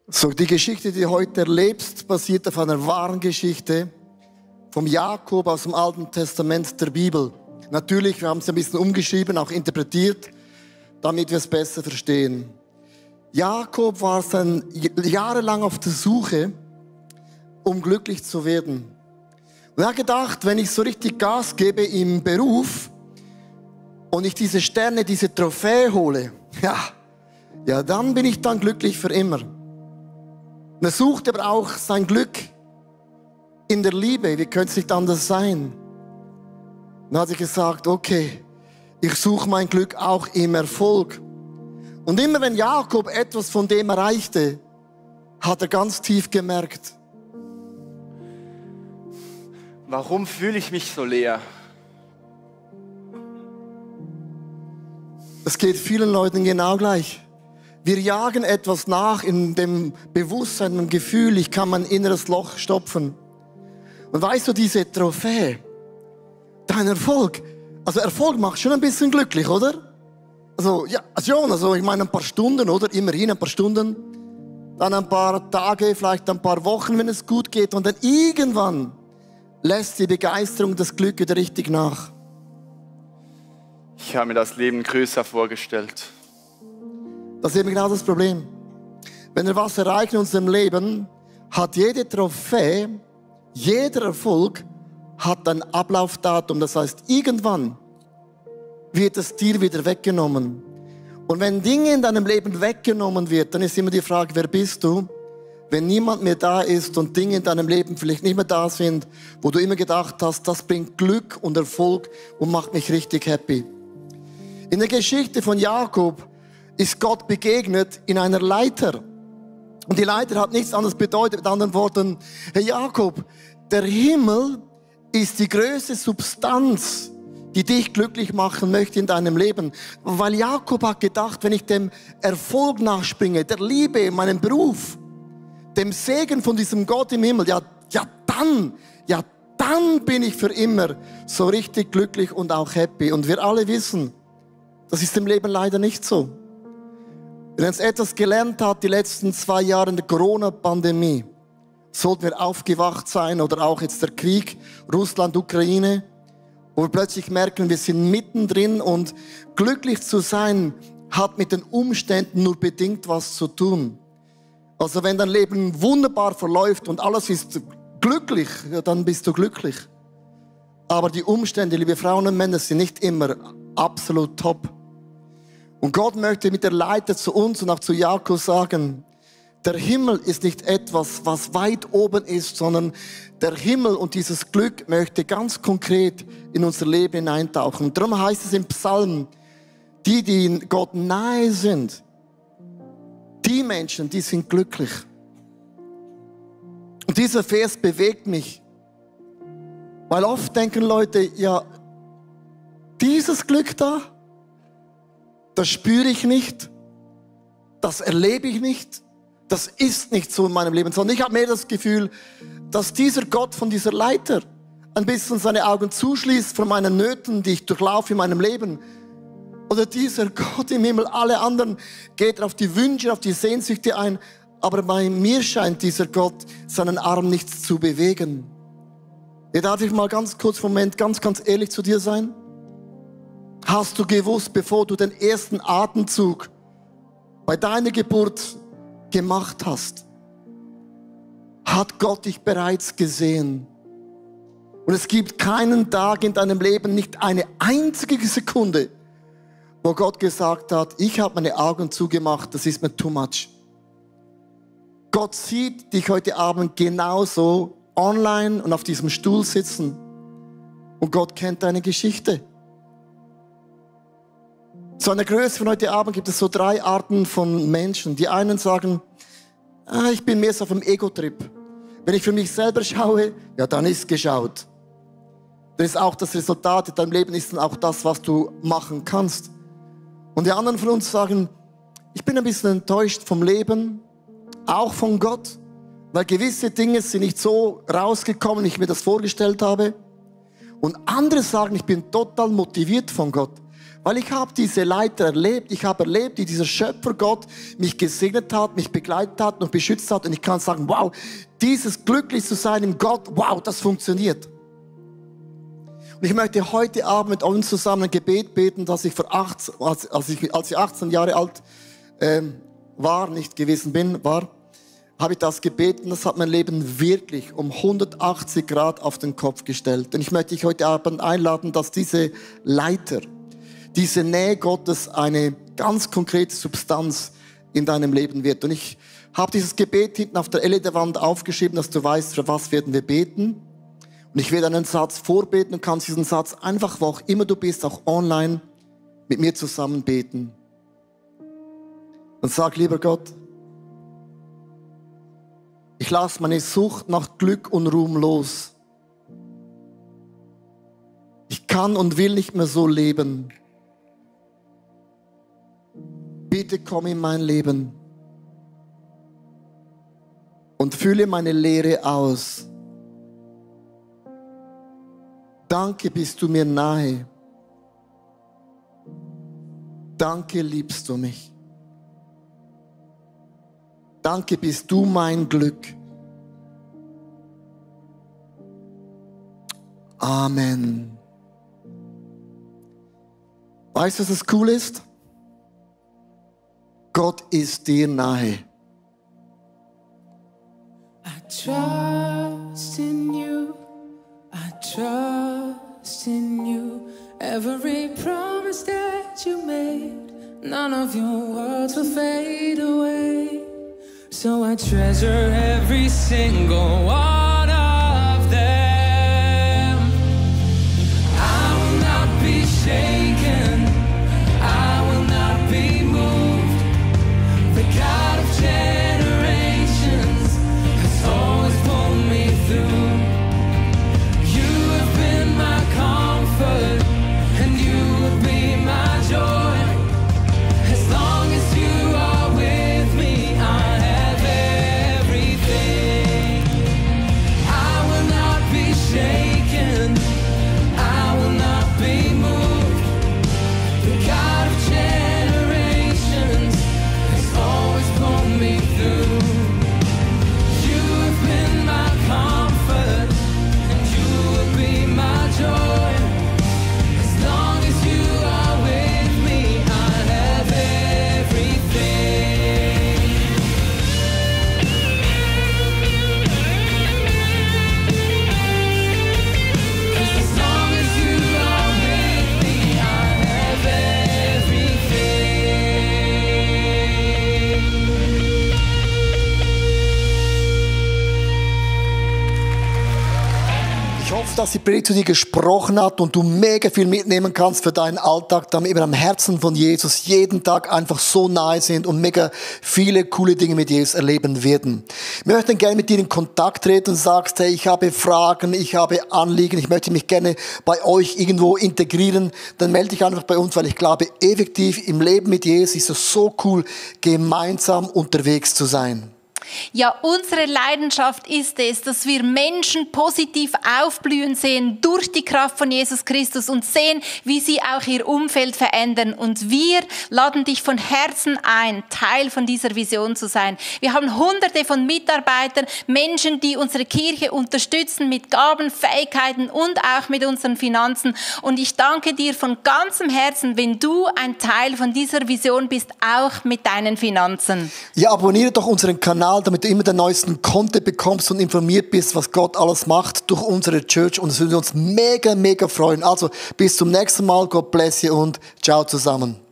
So, die Geschichte, die du heute erlebst, basiert auf einer wahren Geschichte vom Jakob aus dem Alten Testament der Bibel. Natürlich, wir haben es ein bisschen umgeschrieben, auch interpretiert, damit wir es besser verstehen. Jakob war jahrelang auf der Suche, um glücklich zu werden. Und er hat gedacht, wenn ich so richtig Gas gebe im Beruf und ich diese Sterne, diese Trophäe hole, ja, dann bin ich dann glücklich für immer. Und er sucht aber auch sein Glück in der Liebe. Wie könnte es nicht anders sein? Und dann hat er gesagt, okay, ich suche mein Glück auch im Erfolg. Und immer wenn Jakob etwas von dem erreichte, hat er ganz tief gemerkt, warum fühle ich mich so leer? es geht vielen Leuten genau gleich. Wir jagen etwas nach in dem Bewusstsein und Gefühl, ich kann mein inneres Loch stopfen. Und weißt du, diese Trophäe, dein Erfolg, also Erfolg macht schon ein bisschen glücklich, oder? Also, ja, also ich meine ein paar Stunden, oder? Immerhin ein paar Stunden. Dann ein paar Tage, vielleicht ein paar Wochen, wenn es gut geht. Und dann irgendwann lässt die Begeisterung, das Glück wieder richtig nach. Ich habe mir das Leben größer vorgestellt. Das ist eben genau das Problem. Wenn wir was erreichen in unserem Leben, hat jede Trophäe, jeder Erfolg hat ein Ablaufdatum. Das heißt, irgendwann wird es dir wieder weggenommen. Und wenn Dinge in deinem Leben weggenommen wird, dann ist immer die Frage, wer bist du? Wenn niemand mehr da ist und Dinge in deinem Leben vielleicht nicht mehr da sind, wo du immer gedacht hast, das bringt Glück und Erfolg und macht mich richtig happy. In der Geschichte von Jakob ist Gott begegnet in einer Leiter. Und die Leiter hat nichts anderes bedeutet, mit anderen Worten, Herr Jakob, der Himmel ist die größte Substanz, die dich glücklich machen möchte in deinem Leben. Weil Jakob hat gedacht, wenn ich dem Erfolg nachspringe, der Liebe in meinem Beruf, dem Segen von diesem Gott im Himmel, dann bin ich für immer so richtig glücklich und auch happy. Und wir alle wissen, das ist im Leben leider nicht so. Wenn uns etwas gelernt hat, die letzten 2 Jahre in der Corona-Pandemie, sollten wir aufgewacht sein, oder auch jetzt der Krieg, Russland, Ukraine, wo wir plötzlich merken, wir sind mittendrin, und glücklich zu sein hat mit den Umständen nur bedingt was zu tun. Also wenn dein Leben wunderbar verläuft und alles ist glücklich, ja, dann bist du glücklich. Aber die Umstände, liebe Frauen und Männer, sind nicht immer absolut top. Und Gott möchte mit der Leiter zu uns und auch zu Jakob sagen, der Himmel ist nicht etwas, was weit oben ist, sondern der Himmel und dieses Glück möchte ganz konkret in unser Leben hineintauchen. Und darum heißt es im Psalm, die Gott nahe sind, die Menschen, die sind glücklich. Und dieser Vers bewegt mich, weil oft denken Leute, ja, dieses Glück da, das spüre ich nicht, das erlebe ich nicht, das ist nicht so in meinem Leben, sondern ich habe mehr das Gefühl, dass dieser Gott von dieser Leiter ein bisschen seine Augen zuschließt von meinen Nöten, die ich durchlaufe in meinem Leben. Oder dieser Gott im Himmel, alle anderen geht auf die Wünsche, auf die Sehnsüchte ein, aber bei mir scheint dieser Gott seinen Arm nicht zu bewegen. Ja, darf ich mal ganz kurz, Moment, ganz ehrlich zu dir sein? Hast du gewusst, bevor du den ersten Atemzug bei deiner Geburt gemacht hast, hat Gott dich bereits gesehen? Und es gibt keinen Tag in deinem Leben, nicht eine einzige Sekunde, wo Gott gesagt hat, ich habe meine Augen zugemacht, das ist mir too much. Gott sieht dich heute Abend genauso online und auf diesem Stuhl sitzen. Und Gott kennt deine Geschichte. Zu einer Größe von heute Abend gibt es so 3 Arten von Menschen. Die einen sagen, ich bin mehr so auf dem Ego-Trip. Wenn ich für mich selber schaue, ja, dann ist geschaut. Dann ist auch das Resultat in deinem Leben ist dann auch das, was du machen kannst. Und die anderen von uns sagen, ich bin ein bisschen enttäuscht vom Leben, auch von Gott, weil gewisse Dinge sind nicht so rausgekommen, wie ich mir das vorgestellt habe. Und andere sagen, ich bin total motiviert von Gott, Weil ich habe diese Leiter erlebt. Ich habe erlebt, wie dieser Schöpfergott mich gesegnet hat, mich begleitet hat und beschützt hat. Und ich kann sagen, wow, dieses glücklich zu sein im Gott, wow, das funktioniert. Und ich möchte heute Abend mit uns zusammen ein Gebet beten, das ich als ich 18 Jahre alt habe ich das gebeten. Das hat mein Leben wirklich um 180 Grad auf den Kopf gestellt. Und ich möchte dich heute Abend einladen, dass diese Leiter, diese Nähe Gottes eine ganz konkrete Substanz in deinem Leben wird. Und ich habe dieses Gebet hinten auf der LED-Wand aufgeschrieben, dass du weißt, für was werden wir beten. Und ich werde einen Satz vorbeten und kannst diesen Satz einfach, wo auch immer du bist, auch online, mit mir zusammen beten. Und sag, lieber Gott, ich lasse meine Sucht nach Glück und Ruhm los. Ich kann und will nicht mehr so leben. Bitte komm in mein Leben und fülle meine Leere aus. Danke, bist du mir nahe. Danke, liebst du mich. Danke, bist du mein Glück. Amen. Weißt du, was das cool ist? Gott ist dir nahe. I trust in you. I trust in you. Every promise that you made, none of your words will fade away. So I treasure every single one of them. I will not be shaken. I will not be moved. The God of generations has always pulled me through. You have been my comfort, and you will be my joy. As long as you are with me, I have everything. I will not be shaken. I will not be moved. The God of generations has always pulled me through. You have been my comfort, and you will be my joy. As long as you are with me, I have everything. Cause as long as you are with me, I have everything. Ich hoffe, dass die Predigt zu dir gesprochen hat und du mega viel mitnehmen kannst für deinen Alltag, damit wir am Herzen von Jesus jeden Tag einfach so nahe sind und mega viele coole Dinge mit Jesus erleben werden. Wir möchten gerne mit dir in Kontakt treten und sagst, hey, ich habe Fragen, ich habe Anliegen, ich möchte mich gerne bei euch irgendwo integrieren, dann melde dich einfach bei uns, weil ich glaube, effektiv im Leben mit Jesus ist es so cool, gemeinsam unterwegs zu sein. Ja, unsere Leidenschaft ist es, dass wir Menschen positiv aufblühen sehen durch die Kraft von Jesus Christus und sehen, wie sie auch ihr Umfeld verändern. Und wir laden dich von Herzen ein, Teil von dieser Vision zu sein. Wir haben Hunderte von Mitarbeitern, Menschen, die unsere Kirche unterstützen mit Gaben, Fähigkeiten und auch mit unseren Finanzen. Und ich danke dir von ganzem Herzen, wenn du ein Teil von dieser Vision bist, auch mit deinen Finanzen. Ja, abonniere doch unseren Kanal, damit du immer den neuesten Content bekommst und informiert bist, was Gott alles macht durch unsere Church. Und es würde uns mega, mega freuen. Also bis zum nächsten Mal. God bless you und ciao zusammen.